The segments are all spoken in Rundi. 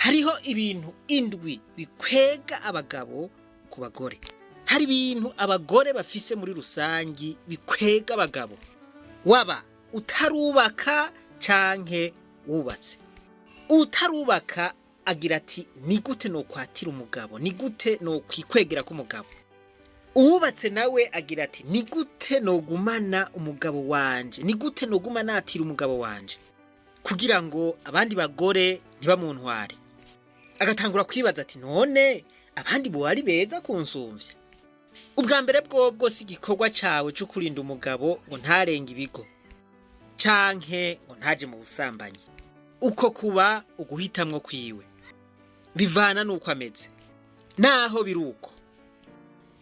Hariho ibintu indwi bikwega abagabo ku bagore. Hari ibintu abagore bafise muri rusangi bikwega abagabo, waba utarubaka canke wubatse. Utarubaka agira ati: "Ni gute nokwatira umugabo? Ni gute nokwikwegera k'umugabo?" Uwubatse nawe agira ati: "Ni gute nogumana umugabo wanje? Ni gute noguma natira umugabo wanje kugira ngo abandi bagore ntibamuntware?" Agatangura kwibaza ati: "None abandi bo ari beza kunsumvya?" Ubwa mbere bwobwo, si igikorwa cawe co kurinda umugabo ngo ntarenge ibigo canke ngo ntaje mu busambanyi. Uko kuba uguhitamwo kwiwe, bivana n'uko ameze. Naho biri uko,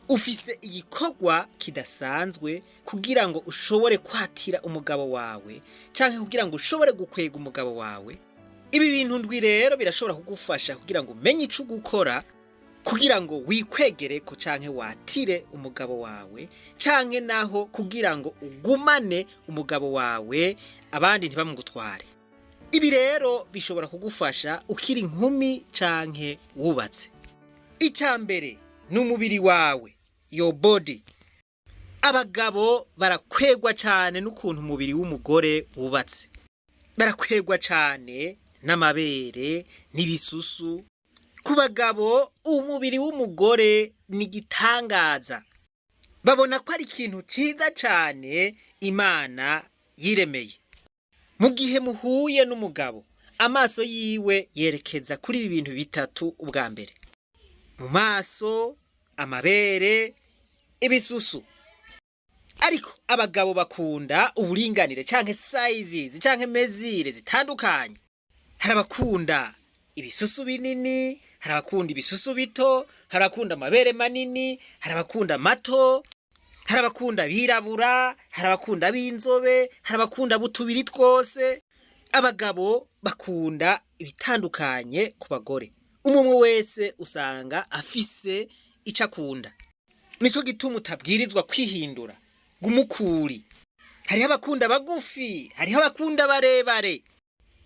ufise igikorwa kidasanzwe kugira ngo ushobore kwatira umugabo wawe canke kugira ngo ushobore gukwega umugabo wawe. Ibi bintu ndwi rero birashobora kugufasha kugira ngo umenye ico gukora kugira ngo wikwegereko canke watire umugabo wawe, canke naho kugira ngo ugumane umugabo wawe, abandi ntibamugutware. Ibi rero bishobora kugufasha ukiri inkumi canke wubatse. Icya mbere ni umubiri wawe, your body. Abagabo barakwegwa cane n'ukuntu umubiri w'umugore wubatse. Barakwegwa cane n'amabere n'ibisusu. Ku bagabo, umubiri w'umugore ni igitangaza. Babona ko ari ikintu ciza cane Imana yiremeye. Mu gihe muhuye n'umugabo, amaso yiwe yerekeza kuri ibi bintu bitatu ubwa mbere: mu maso, amabere, ibisusu. Ariko abagabo bakunda uburinganire canke sizes canke mesures zitandukanye. Hari abakunda ibisusu binini, hari abakunda ibisusu bito, hari abakunda amabere manini, hari abakunda mato, hari abakunda abirabura, hari abakunda b'inzobe, hari abakunda butubiri twose. Abagabo bakunda ibitandukanye ku bagore. Umwe umwe wese usanga afise ico akunda. Nico gituma utabwirizwa kwihindura gumukuri. Hariho abakunda bagufi, hariho abakunda barebare.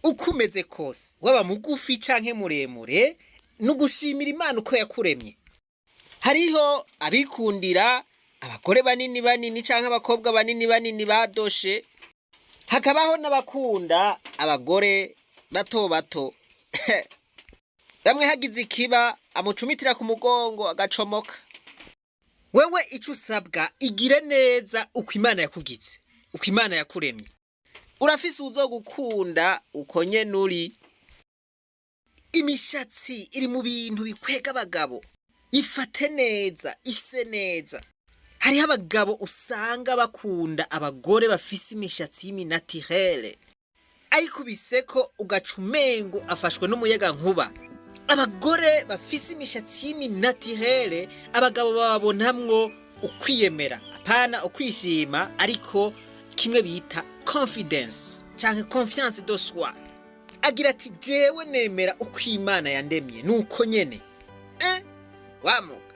Uko umeze kose, waba mugufi canke muremure, ni ugushimira Imana uko yakuremye. Hariho abikundira abagore banini banini canke abakobwa banini banini badoshe, hakabaho n'abakunda abagore bato bato, bamwe hagize ikiba amucumitira ku mugongo agacomoka. Wewe ico usabwa, igire neza uko Imana yakugize, uko Imana yakuremye. Urafise uwuzogukunda uko nyene uri. Imishatsi iri mu bintu bikwega abagabo. Ifate neza, ise neza. Hariho abagabo usanga bakunda abagore bafise imishatsi y'imi naturelle, ayikubiseko ugaca umengo afashwe n'umuyaga nkuba. Abagore bafise imishatsi y'imi naturelle, abagabo bababonamwo ukwiyemera, apana ukwishima, ariko kimwe bita confidence canke confiance de soi. Agira ati: "Jewe nemera uko Imana yandemye, nuko nyene." Wamuga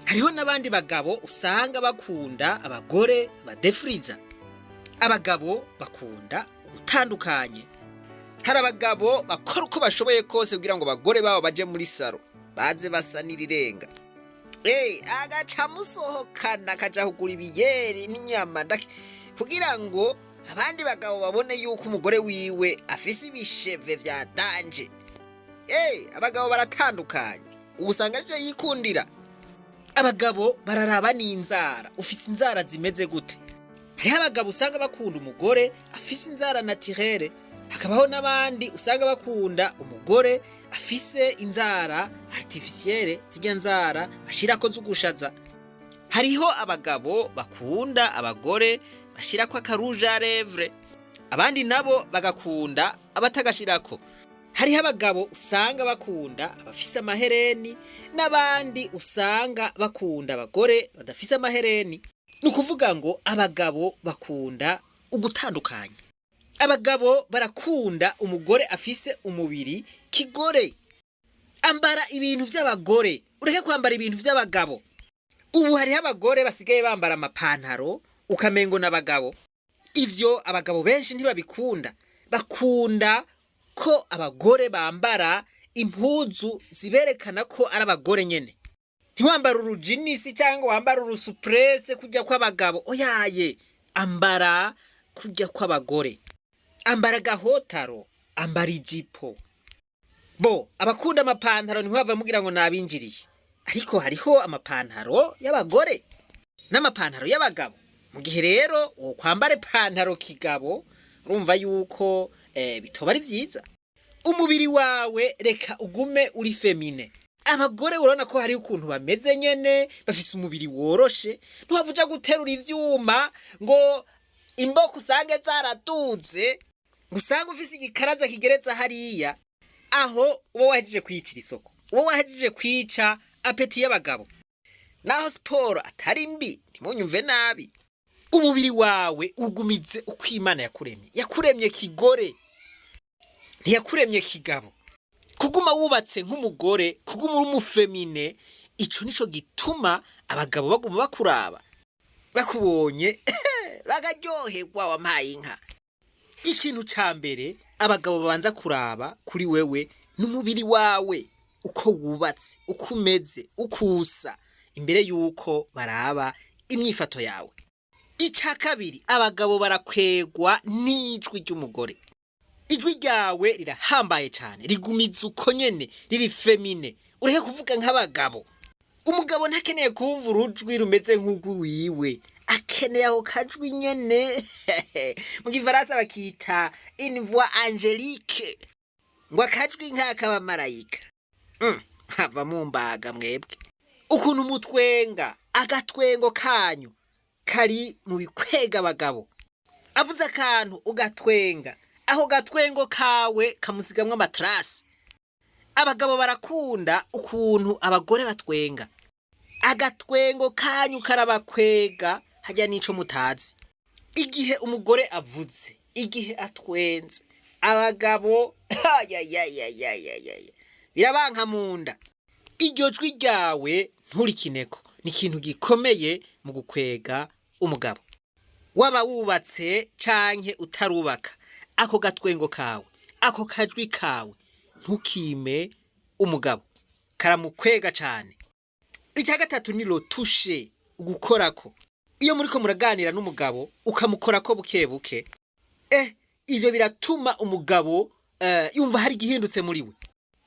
hariho n'abandi bagabo usanga bakunda abagore badefuriza. Abagabo bakunda ugutandukanye. Hari abagabo bakora uko bashoboye kose kugira ngo abagore babo baje muri salon baze basa n'irirenga. Agaca amusohokana, akaja kugura ibiyeri n'inyama kugira ngo abandi bagabo babone yuko umugore wiwe afise ibisheve vya danger. Abagabo baratandukanye, ubu usanga arivyo yikundira. Abagabo bararaba n'inzara. Ufise inzara zimeze gute? Hariho abagabo usanga bakunda umugore afise inzara naturelle, hakabaho n'abandi usanga bakunda umugore afise inzara artificielle, zirya nzara bashirako z'ugushaza. Hariho abagabo bakunda abagore bashirako aka rouge à lèvres, abandi nabo bagakunda abatagashirako. Hariho abagabo usanga bakunda abafise amahereni, n'abandi usanga bakunda abagore badafise amahereni. Ni ukuvuga ngo abagabo bakunda ugutandukanya. Abagabo barakunda umugore afise umubiri kigore. Ambara ibintu vy'abagore, ureke kwambara ibintu vy'abagabo. Ubu hariho abagore basigaye bambara amapantaro ukamengo n'abagabo. Ivyo abagabo benshi ntibabikunda. Bakunda ko abagore bambara Impuzu ziberekana ko ari abagore nyene. Ntiwambara urujinisi cyangwa wambara urusupurese kujya kw'abagabo. Oyaye, ambara kujya kw'abagore, ambara agahaut talon, ambara ijipo. Bo abakunda amapantaro, ntiwava mugira ngo nabinjiriye, ariko hariho amapantaro y'abagore n'amapantaro y'abagabo. Mu gihe rero wo kwambara ipantaro kigabo, urumva yuko bitoba ari vyiza. Umubiri wawe reka ugume uri féminin. Abagore urabona ko hariho ukuntu bameze nyene, bafise umubiri woroshe. Ntiwava uja guterura ivyuma ngo imboko usange zaraduze, ngo usange ufise igikaraza kigeretse hariya. Aho uba wahejeje kwiyicira isoko, uba wahejeje kwica appétit y'abagabo. Naho siporo atari mbi, ntimunyumve nabi, umubiri wawe ugumize uko Imana yakuremye. Yakuremye kigore, ntiyakuremye kigabo. Kuguma wubatse nk'umugore, kuguma uri umuféminin, ico nico gituma abagabo baguma bakuraba, bakubonye bakaryoherwa. Wampaye inka. Ikintu ca mbere abagabo babanza kuraba kuri wewe n'umubiri wawe, uko wubatse, uko umeze, uko usa, imbere yuko baraba imyifato yawe. Icya kabiri, abagabo barakwegwa n'ijwi ry'umugore. Ijwi ryawe rirahambaye cyane, rigumiza uko nyene riri féminin, ureke kuvuga nk'abagabo. Umugabo ntakeneye kumva urujwi rumeze nk'urw'iwiwe, akeneye ako kajwi nyene. Mu Gifaransa bakita une voix angélique, ngo akajwi nk'ak'abamarayika. Hava mumbaga mwebwe ukuntu mutwenga. Agatwengo kanyu kari mu bikwega abagabo. Avuze akantu ugatwenga, aho gatwengo kawe kamusigamwo amatraces. Abagabo barakunda ukuntu abagore batwenga. Agatwengo kanyu karabakwega hajya n'ico mutazi. Igihe umugore avuze, igihe atwenze, abagabo ayayayayayaya, birabanka mu nda. Iryo jwi ryawe nturikineko, ni ikintu gikomeye mu gukwega umugabo. Waba wubatse canke utarubaka, ako gatwengo kawe, ako kajwi kawe, ntukime umugabo, karamukwega cane. Icya gatatu ni le toucher, ugukorako. Iyo muriko muraganira n'umugabo, ukamukorako buke buke, ivyo biratuma umugabo yumva hari igihindutse muri we.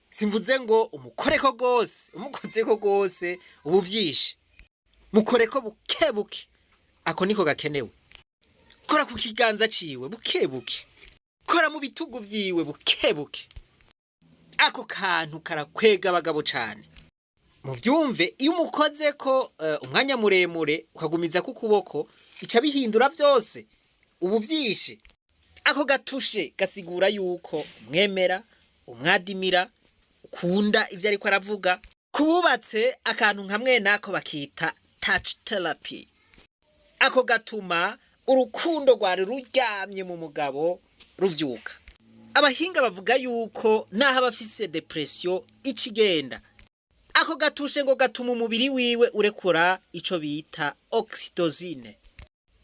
Simvuze ngo umukoreko gose, umukozeko gose ubu vyishe. Mukoreko buke buke, ako niko gakenewe. Kora ku kiganza ciwe buke buke, kora mu bitugu vyiwe buke buke. Ako kantu karakwega abagabo cane, muvyumve. Iyo umukozeko umwanya muremure, ukagumiza ku kuboko, ica bihindura vyose, ubu vyishe. Ako gatoucher gasigura yuko umwemera, umwadimira, ukunda ivyo ariko aravuga. Kububatse, akantu nka mwenako bakita touch therapy. Ako gatuma urukundo rwari ruryamye mu mugabo ruvyuka. Abahinga bavuga yuko naho aba afise dépression icigenda, ako gatoucher ngo gatuma umubiri wiwe urekura ico bita oxytocine.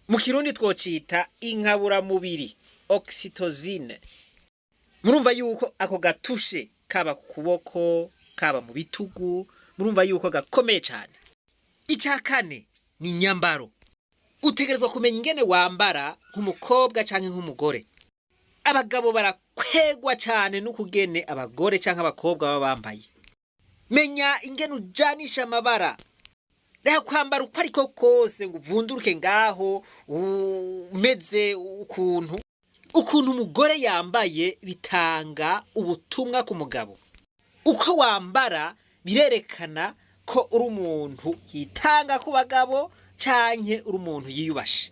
Mu Kirundi twocita inkaburamubiri, oxytocine. Murumva yuko ako gatoucher, kaba ku kuboko, kaba mu bitugu, murumva yuko gakomeye cane. Icya kane ni inyambaro. Utegerezwa kumenya ingene wambara nk'umukobwa canke nk'umugore. Abagabo barakwegwa cane n'ukugene abagore canke abakobwa baba bambaye. Menya ingene ujanisha amabara. Reka kwambara uko ariko kose ngo uvunduruke ngaho umeze ukuntu. Ukuntu umugore yambaye bitanga ubutumwa ku mugabo. Uko wambara birerekana ko uri umuntu yitanga ku bagabo canke uri umuntu yiyubashe.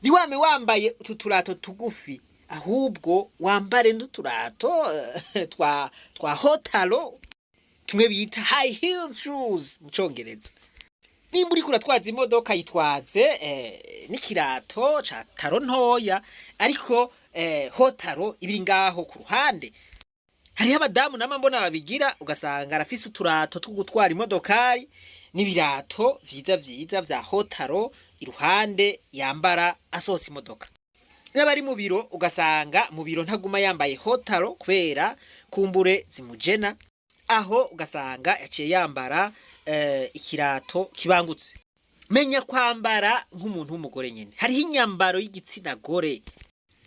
Ntiwame wambaye utu turato tugufi, ahubwo wambare n'uturato twa haut talon, tumwe bita high heel shoes mu Congereza. Nimba uriko uratwaza imodoka, yitwaze n'ikirato ca talon ntoya, ariko haut talon ibiri ngaho ku ruhande. Hariho abadamu nama mbona babigira, ugasanga arafise uturato two gutwara imodokari n'ibirato vyiza vyiza vya haut talon iruhande, yambara asohotse imodoka. N'abari mu biro, ugasanga mu biro ntaguma yambaye haut talon kubera kumbure zimujena. Aho ugasanga yaciye yambara ikirato kibangutse. Menya kwambara nk'umuntu w'umugore nyine. Hariho inyambaro y'igitsina gore.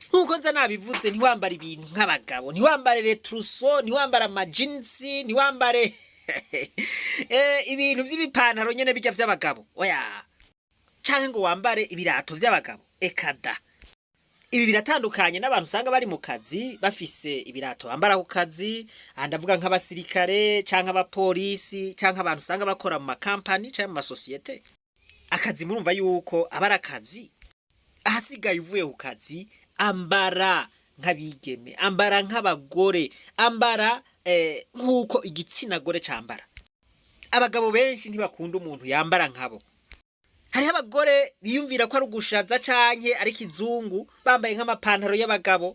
Nk'uko nza nabivuze, ntiwambare ibintu nk'abagabo, ntiwambare les trousseaux, ntiwambare amajinsi, ntiwambare ibintu by'ibipantaro nyene bijya by'abagabo, oya, canke ngo wambare ibirato by'abagabo, ekada. Ibi biratandukanye n'abantu usanga bari mu kazi bafise ibirato bambara ku kazi. Aha ndavuga nk'abasirikare canke abapolisi canke abantu usanga bakora mu makampani canke mu masosiyete. Akazi murumva yuko aba ari akazi. Ahasigaye, uvuye ku kazi, ambara nk'abigeme, ambara nk'abagore, ambara nk'uko igitsina gore cambara. Abagabo benshi ntibakunda umuntu yambara nkabo. Hariho abagore biyumvira ko ari ugushaza canke ari kizungu, bambaye nk'amapantaro y'abagabo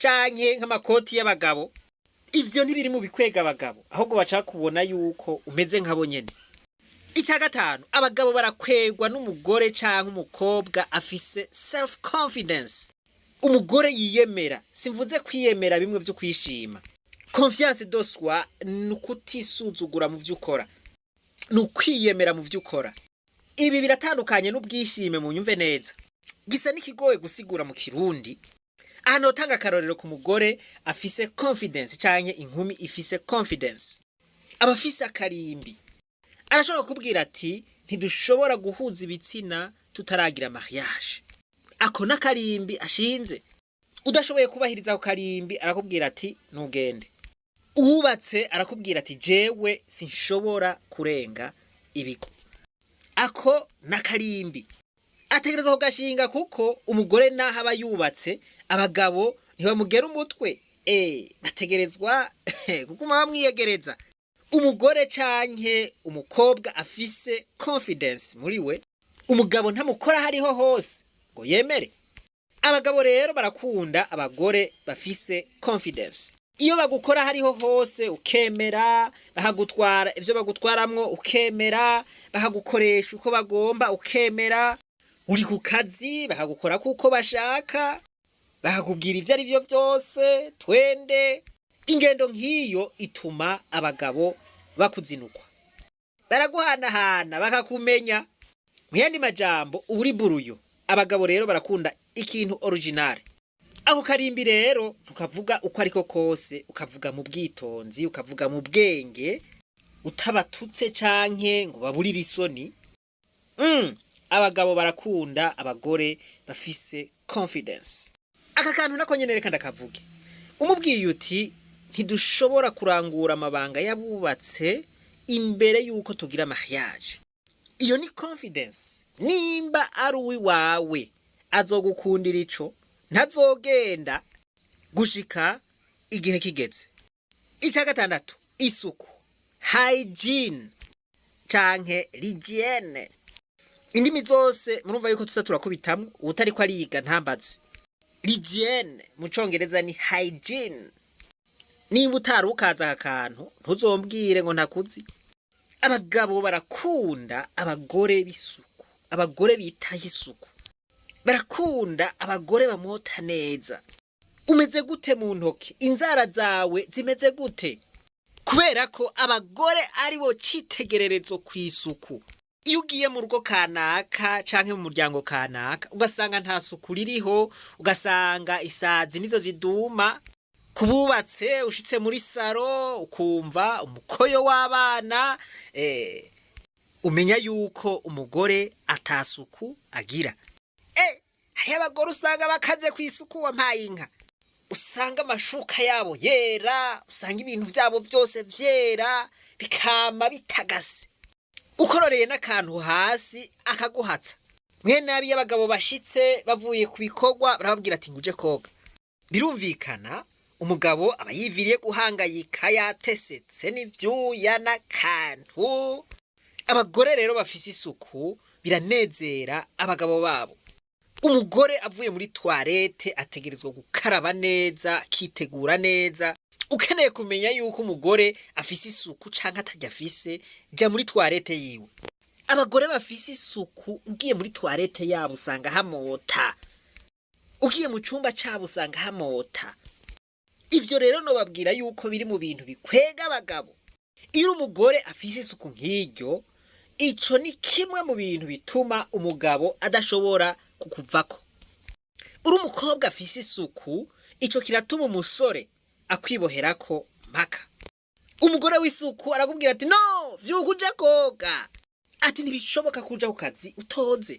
canke nk'amakoti y'abagabo. Ivyo ntibiri mu bikwega abagabo, ahubwo baca kubona yuko umeze nkabo nyene. Icya gatanu, abagabo barakwegwa n'umugore canke umukobwa afise self confidence, umugore yiyemera. Simvuze kwiyemera bimwe vyo kwishima. Confiance de soi ni ukutisuzugura mu vyo ukora, ni ukwiyemera mu vyo ukora. Ibi biratandukanye n'ubwishime, mu nyumve neza. Gisa n'ikigoye gusigura mu Kirundi. Aha notanga akarorero ku mugore afise confidence canke inkumi ifise confidence. Aba afise akarimbi, arashobora kukubwira ati: "Ntidushobora guhuza ibitsina tutaragira mariage." Ako n'akarimbi ashinze. Udashoboye kubahiriza ako karimbi, arakubwira ati: "Ntugende." Uwubatse arakubwira ati: "Jewe sinshobora kurenga ibigo." Ako n'akarimbi ategereza kugashinga, kuko umugore naho aba yubatse, abagabo ntibamugera umutwe, bategerezwa kuguma bamwiyegereza. Umugore canke umukobwa afise confidence muri we, umugabo ntamukora hariho hose ngo yemere. Abagabo rero barakunda abagore bafise confidence. Iyo bagukora hariho hose ukemera, bakagutwara ivyo bagutwaramwo ukemera, bakagukoresha uko bagomba ukemera, uri ku kazi bakagukora kuko bashaka, bakakubwira ivyo ari vyo vyose, twende. Ingendo nk'iyo ituma abagabo bakuzinukwa, baraguhanahana, bakakumenya. Mu yandi majambo, uba uri buruyo. Abagabo rero barakunda ikintu original. Ako karimbi rero tukavuga uko ariko kose, ukavuga mu bwitonzi, ukavuga mu bwenge, utabatutse canke ngo baburire isoni. Abagabo barakunda abagore bafise confidence. Aka kantu nako nyene reka ndakavuge. Umubwiye uti: "Ntidushobora kurangura amabanga y'abubatse imbere y'uko tugira mariage", iyo ni confidence. Nimba ari uwiwawe, azogukundira ico, ntazogenda gushika igihe kigeze. Icya gatandatu, isuku, hygiene canke l'hygiène. Indimi zose murumva yuko tuza turakubitamwo. Uwutariko ariga ntambaze. L'hygiène mu Congereza ni hygiene. Nimba utari ukaza aka kantu, ntuzombwire ngo ntakuzi. Abagabo barakunda abagore b'isuku, abagore bitaho isuku. Barakunda abagore bamota neza. Umeze gute mu ntoki? Inzara zawe zimeze gute? Kubera ko abagore ari bo citegererezo ku isuku. Iyo ugiye mu rugo kanaka canke mu muryango kanaka, ugasanga nta suku ririho, ugasanga isazi nizo ziduma kububatse, ushitse muri salon ukumva umukoyo w'abana, umenya yuko umugore atasuku agira. Hariho abagore usanga bakaze ku isuku, wampaye inka. Usanga amashuka yabo yera, usanga ibintu vyabo vyose vyera, bikama bitagase. Ukororeye n'akantu hasi akaguhatsa. Mwene abi, abagabo bashitse bavuye ku bikorwa, barababwira ati: "Nguje koga." Birumvikana, umugabo aba yiviriye guhangayika, yatesetse n'ivyuya n'akantu. Abagore rero bafise isuku biranezera abagabo babo. Umugore avuye muri toilette ategerezwa gukaraba neza, akitegura neza. Ukeneye kumenya yuko umugore afise isuku canke ataryo afise, ja muri toilette yiwe. Abagore bafise isuku, ugiye muri toilette yabo usanga hamota, ugiye mu cumba cabo usanga hamota. Ivyo rero nobabwira yuko biri mu bintu bikwega abagabo. Iyo umugore afise isuku nk'iryo, ico ni kimwe mu bintu bituma umugabo adashobora kukuvako. Uri umukobwa afise isuku, ico kiratuma umusore akwiboherako mpaka. Umugore w'isuku arakubwira ati: "No vyuka uje koga," ati: "Ntibishoboka kuja ku kazi utoze."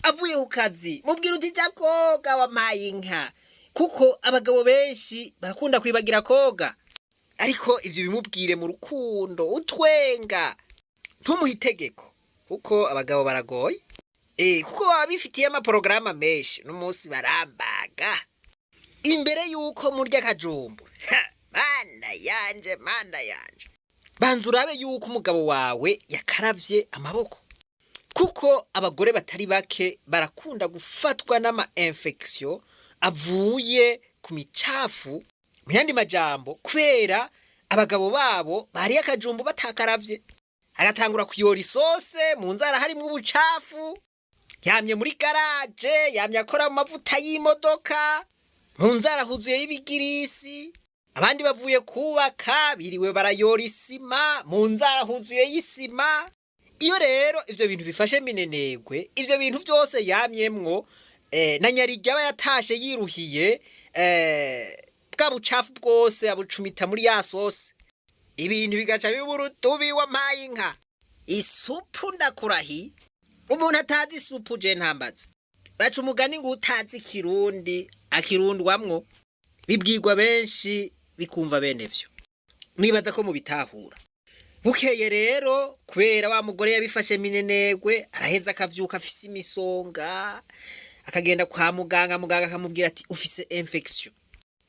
Avuye ku kazi, mubwira uti: "Jya koga, wampaye inka," kuko abagabo benshi barakunda kwibagira koga. Ariko ivyo bimubwire mu rukundo, utwenga, ntumuhe itegeko, kuko abagabo baragoye, kuko baba bifitiye amaporogaramu menshi n'umunsi barambaga imbere yuko murya akajumbu. Ha, mana yanje, mana yanje, banza urabe yuko umugabo wawe yakaravye amaboko, kuko abagore batari bake barakunda gufatwa n'ama infection avuye ku micafu. Mu yandi majambo, kubera abagabo babo bariye akajumbu batakaravye, agatangura kuyora isose mu nzara harimwo ubucafu, yamye muri garage, yamye akora mu mavuta y'imodoka, mu nzara huzuyeyo ibigirisi. Abandi bavuye kubaka, biriwe barayora isima, mu nzara huzuyeyo isima. Iyo rero ivyo bintu bifashe minenegwe, ivyo bintu vyose yamyemwo, na nyarirya aba yatashe yiruhiye, bwa bucafu bwose abucumita muri ya sose, ibintu bigaca biba urudubi. Wampaye inka, isupu ndakurahiye. Umuntu atazi isupu je ntambaze. Baca umugani ngo utazi ikirundi akirundwamwo. Bibwirwa benshi, bikumva bene vyo. Nibaza ko mubitahura. Bukeye rero, kubera wa mugore yabifashe minenegwe, araheza akavyuka afise imisonga, akagenda kwa muganga. Muganga akamubwira ati: "Ufise infection."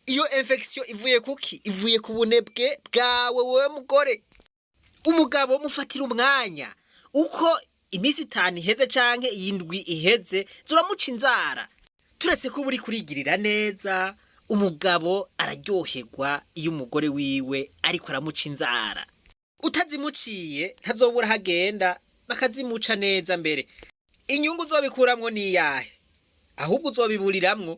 Iyo infection ivuye kuki? Ivuye ku bunebwe bwawe, wowe mugore. Umugabo mufatira umwanya. Uko iminsi 5 iheze canke iyindwi iheze, zuramuca inzara. Turetse ko uri kurigirira neza, umugabo araryoherwa iyo umugore wiwe ariko aramuca inzara. Utazimuciye, ntazobura hagenda bakazimuca neza. Mbere inyungu uzobikuramwo niyahe? Ahubwo uzobiburiramwo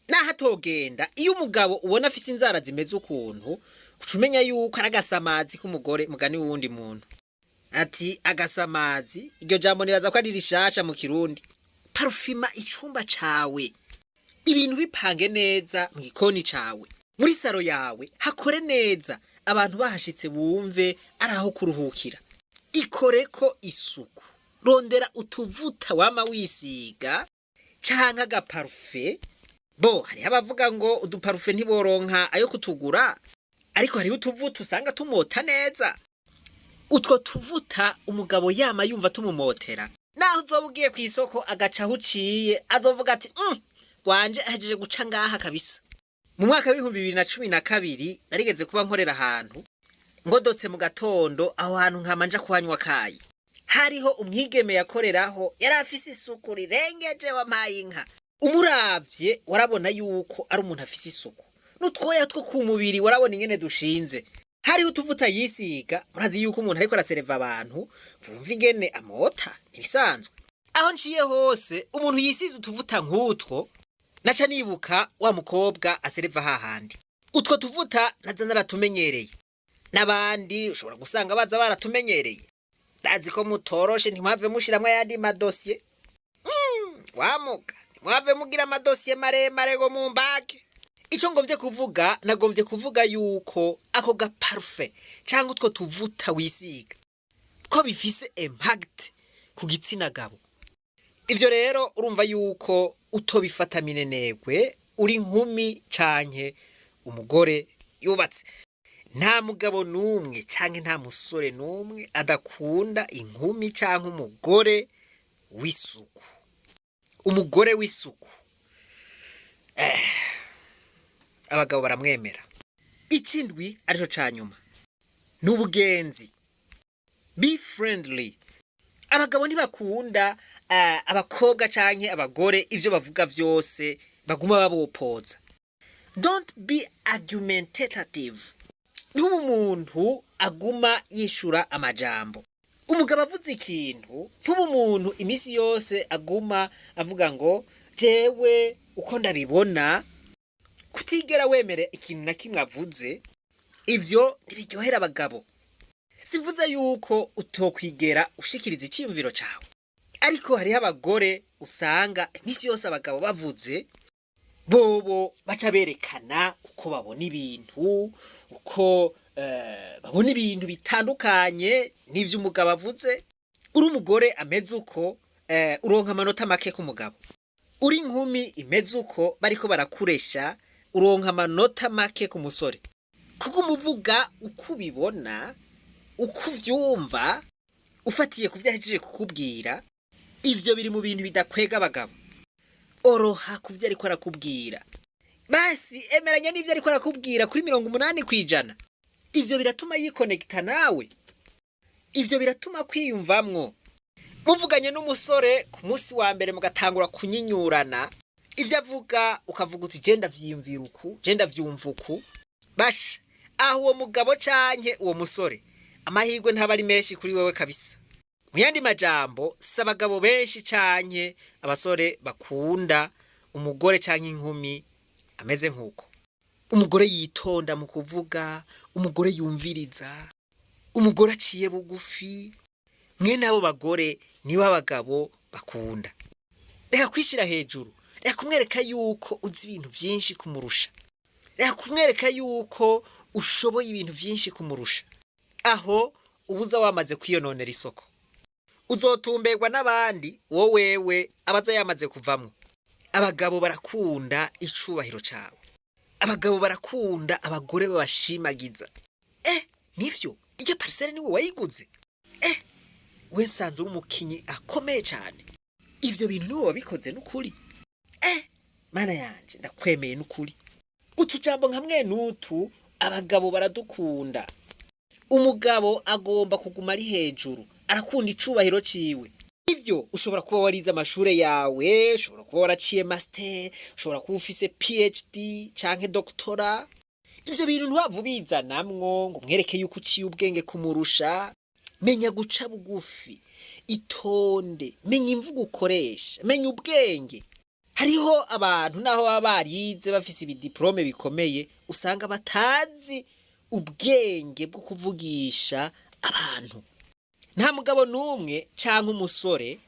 naho atogenda. Iyo umugabo ubona afise inzara zimeze ukuntu, uca umenya yuko ari agasamazi k'umugore. Mugani w'uwundi muntu ati agasamazi, iryo jambo nibaza ko ari rishasha mu Kirundi. Parufima icumba cawe, ibintu bipange neza mu gikoni cawe, muri saro yawe hakore neza, abantu bahashitse bumve ari aho kuruhukira. Ikoreko isuku, rondera utuvuta wama wisiga canke agaparufe. Bo hariho abavuga ngo uduparufe ntiboronka ayo kutugura, ariko hariho utuvuta usanga tumota neza. Utwo tuvuta umugabo yama yumva tumumotera, naho uzoba ugiye ku isoko agaca aho uciye, azovuga ati: "Wanje ahejeje guca ngaha kabisa." Mu mwaka w'2012 narigeze kuba nkorera ahantu, ngodotse mu gatondo aho hantu nkama nja kuhanywa kayi. Hariho umwigeme yakoreraho, yari afise isuku rirengeje, wampaye inka. Umuravye warabona yuko ari umuntu afise isuku, n'utwoya two ku mubiri warabona ingene dushinze. Hariho utuvuta yisiga. Murazi yuko umuntu ariko arasereva abantu bumva ingene amota, ntibisanzwe. Aho nciye hose, umuntu yisize utuvuta nk'utwo, naca nibuka wa mukobwa asereva hahandi. Utwo tuvuta naza naratumenyereye, n'abandi ushobora gusanga baza baratumenyereye. Ndazi ko mutoroshe, ntimwave mushiramwo ayandi madosiye. Wamuka ntimwave mugira amadosiye maremare ngo mumbage. Ico ngomvye kuvuga, nagombye kuvuga yuko ako gaparufe cyangwa utwo tuvuta wisiga ko bifise impact ku gitsina gabo. Ivyo rero urumva yuko utobifata minenegwe, uri inkumi canke umugore yubatse. Nta mugabo n'umwe canke nta musore n'umwe adakunda inkumi canke umugore w'isuku. Umugore w'isuku, abagabo baramwemera. Ikindwi arico ca nyuma ni ubugenzi, be friendly. Abagabo ntibakunda abakobwa canke abagore ivyo bavuga vyose baguma babopoza. Don't be argumentative. Ntuba umuntu aguma yishura amajambo umugabo avuze ikintu. Ntuba umuntu iminsi yose aguma avuga ngo: "Jewe uko ndabibona." Kutiga. Kutigera wemera ikintu na kimwe avuze, ivyo ntibiryohera abagabo. Simvuze yuko utokwigera ushikiriza iciyumviro cawe, ariko hariho abagore usanga iminsi yose abagabo bavuze, bobo baca berekana uko babona ibintu, uko babona ibintu bitandukanye n'ivyo umugabo avuze. Uri umugore ameze uko, uronka amanota make ku mugabo. Uri inkumi imeze uko, bariko barakuresha, uronka amanota make ku musore, kuko umuvuga uko ubibona, uko uvyumva, ufatiye ku vyo ahejeje kukubwira. Ivyo biri mu bintu bidakwega abagabo. Oroha ku vyo ariko arakubwira, basi emeranya n'ivyo ariko arakubwira kuri 80%. Ivyo biratuma yikonekita nawe, ivyo biratuma kwiyumvamwo. Muvuganye n'umusore ku munsi wa mbere, mugatangura kunyinyurana, ivyo avuga ukavuga uti: "Je ndavyiyumvira uku, je ndavyumva uku." Basha, aho uwo mugabo canke uwo musore, amahirwe ntaba ari menshi kuri wewe kabisa. Mu yandi majambo, si abagabo benshi canke abasore bakunda umugore canke inkumi ameze nk'uko. Umugore yitonda mu kuvuga, umugore yumviriza, umugore aciye bugufi, mwene abo bagore nibo abagabo bakunda. Reka kwishira hejuru, reka kumwereka yuko uzi ibintu vyinshi kumurusha, reka kumwereka yuko ushoboye ibintu vyinshi kumurusha. Aho ubuza wamaze kwiyononera isoko, uzotumberwa n'abandi, wowe wewe abaza yamaze kuvamwo. Abagabo barakunda icubahiro cawe, abagabo barakunda abagore babashimagiza. "Nivyo, iryo parcelle niwe wayiguze? We nsanze uri umukinyi akomeye cane, ivyo bintu niwe wabikoze n'ukuri. Mana yanje, ndakwemeye n'ukuri." Utujambo nka mwene utu abagabo baradukunda. Umugabo agomba kuguma ari hejuru, arakunda icubahiro ciwe. Ivyo ushobora kuba warize amashure yawe, ushobora kuba waraciye master, ushobora kuba ufise PhD canke doctorat. Ivyo bintu ntiwava ubizanamwo ngo umwereke yuko uciye ubwenge kumurusha. Menya guca bugufi, itonde, menya imvugo ukoresha, menya ubwenge. Hariho abantu naho baba barize, bafise ibidiplome bikomeye, usanga batazi ubwenge bwo kuvugisha abantu. Nta mugabo n'umwe canke umusore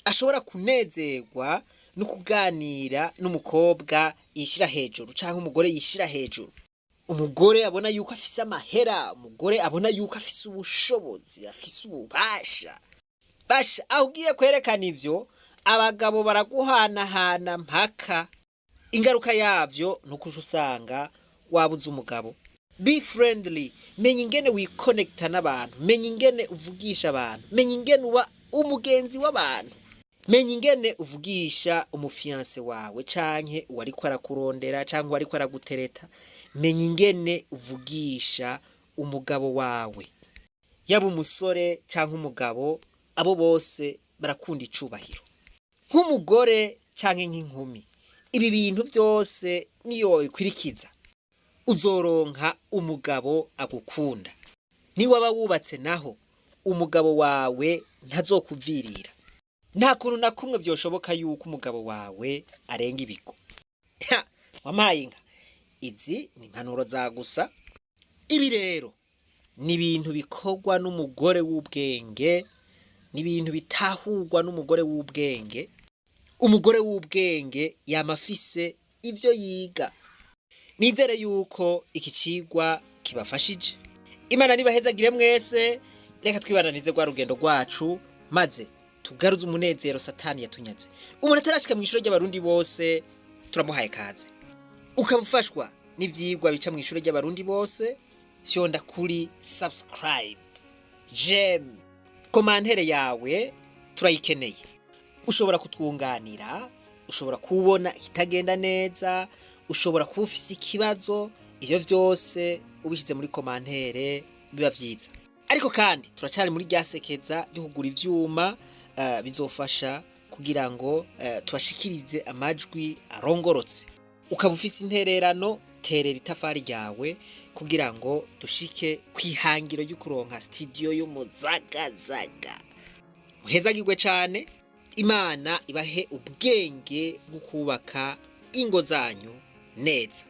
ashobora kunezerwa no kuganira n'umukobwa yishira hejuru canke umugore yishira hejuru, umugore abona yuko afise amahera, umugore abona yuko afise ubushobozi, afise ububasha. Basha, aho ugiye kwerekana ivyo, abagabo baraguhanahana mpaka. Ingaruka yavyo ni uko uca usanga wabuze umugabo. Be friendly, menya ingene wikonekita n'abantu, menya ingene uvugisha abantu, menya ingene uba umugenzi w'abantu, menya ingene uvugisha umufiancé wawe canke uwariko arakurondera canke uwariko aragutereta, menya ingene uvugisha umugabo wawe. Yaba umusore canke umugabo, abo bose barakunda icubahiro. Nk'umugore canke nk'inkumi, ibi bintu vyose niyo wabikurikiza, uzoronka umugabo agukunda. Niwaba wubatse naho, umugabo wawe ntazokuvirira. Nta kuntu na kumwe vyoshoboka yuko umugabo wawe arenga ibigo. Wampaye inka! Izi ni impanuro za gusa. Ibi rero ni ibintu bikorwa n'umugore w'ubwenge, ni ibintu bitahurwa n'umugore w'ubwenge. Umugore w'ubwenge yama afise ivyo yiga. Nizere yuko iki cigwa kibafashije. Imana nibahezagire mwese. Reka twibananize rwa rugendo rwacu, maze tugaruze umunezero Satani yatunyaze. Umuntu atarashika mw'ishure ry'Abarundi bose, turamuhaye kaze. Ukaba ufashwa n'ivyigwa bica mw'ishure ry'Abarundi bose, fyonda kuri subscribe, j'aime, commentaire yawe turayikeneye. Ushobora kutwunganira, ushobora kubona ikitagenda neza, ushobora kuba ufise ikibazo. Ivyo vyose ubishyize muri commentaire biba vyiza. Ariko kandi turacari muri rya sekeza ryo kugura ivyuma bizofasha kugira ngo tubashikirize amajwi arongorotse. Ukaba ufise intererano, terera itafari ryawe kugira ngo dushike kwihangiro ryo kuronka studio y'umuzagazaga. Muhezagirwe cane. Imana ibahe ubwenge bwo kubaka ingo zanyu neza.